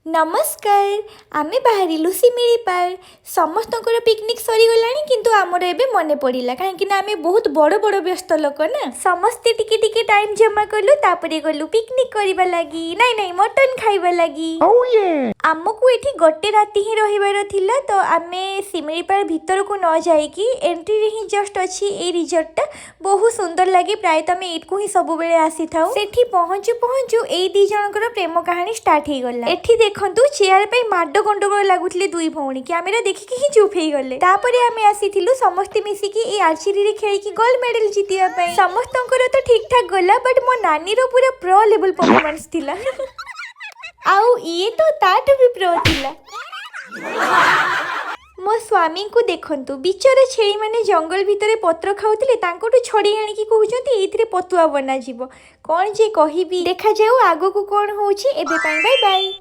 ନମସ୍କାର। ଆମେ ବାହାରିଲୁ ଶିମିଳିପାଳ। ସମସ୍ତଙ୍କର ପିକନିକ୍ ସରିଗଲାଣି, କିନ୍ତୁ ଆମର ଏବେ ମନେ ପଡ଼ିଲା, କାହିଁକି ନା ଆମେ ବହୁତ ବଡ଼ ବଡ଼ ବ୍ୟସ୍ତ ଲୋକ ନା। ସମସ୍ତେ ଟିକେ ଟିକେ ଟାଇମ୍ ଜମା କଲୁ, ତାପରେ ଗଲୁ ପିକନିକ୍ କରିବା ଲାଗି, ନାଇଁ ନାଇଁ, ମଟନ୍ ଖାଇବା ଲାଗି। Oh yeah! ଆମକୁ ଏଠି ଗୋଟେ ରାତି ହିଁ ରହିବାର ଥିଲା, ତ ଆମେ ଶିମିଳିପାଳ ଭିତରକୁ ନ ଯାଇକି ଏଣ୍ଟ୍ରିରେ ହିଁ ଜଷ୍ଟ ଅଛି ଏଇ ରିଜର୍ଟଟା। ବହୁତ ସୁନ୍ଦର ଲାଗେ। ପ୍ରାୟତଃ ଆମେ ଏଇଠକୁ ହିଁ ସବୁବେଳେ ଆସିଥାଉ। ସେଠି ପହଞ୍ଚୁ ପହଞ୍ଚୁ ଏଇ ଦି ଜଣଙ୍କର ପ୍ରେମ କାହାଣୀ ଷ୍ଟାର୍ଟ ହେଇଗଲା। ଏଠି ଦେଖନ୍ତୁ, ଚେୟାର ପାଇଁ ମାଡ଼ ଗଣ୍ଡଗୋଳ ଲାଗୁଥିଲେ ଦୁଇ ଭଉଣୀ। କ୍ୟାମେରା ଦେଖିକି ହିଁ ଚୁପ୍ ହେଇଗଲେ। ତାପରେ ଆମେ ଆସିଥିଲୁ ସମସ୍ତେ ମିଶିକି ଏଇ ଆର୍ଚେରୀରେ ଖେଳିକି ଗୋଲ୍ଡ ମେଡାଲ ଜିତିବା ପାଇଁ। ସମସ୍ତଙ୍କର ତ ଠିକ୍ ଠାକ୍ ଗଲା, ବଟ୍ ମୋ ନାନୀର ପୁରା ପ୍ରୋ ଲେଭେଲ ପରଫର୍ମାନ୍ସ ଥିଲା। ଆଉ ଇଏ ତ ତାଠୁ ବି ପ୍ରୋ ଥିଲା। ମୋ ସ୍ୱାମୀଙ୍କୁ ଦେଖନ୍ତୁ, ବିଚରା ଛେଳିମାନେ ଜଙ୍ଗଲ ଭିତରେ ପତ୍ର ଖାଉଥିଲେ, ତାଙ୍କଠୁ ଛଡ଼େଇ ଆଣିକି କହୁଛନ୍ତି ଏଇଥିରେ ପତୁଆ ବନାଯିବ। କ'ଣ ଯେ କହିବି! ଦେଖାଯାଉ ଆଗକୁ କ'ଣ ହେଉଛି। ଏବେ ପାଇଁ ବାଇ ବାଇ।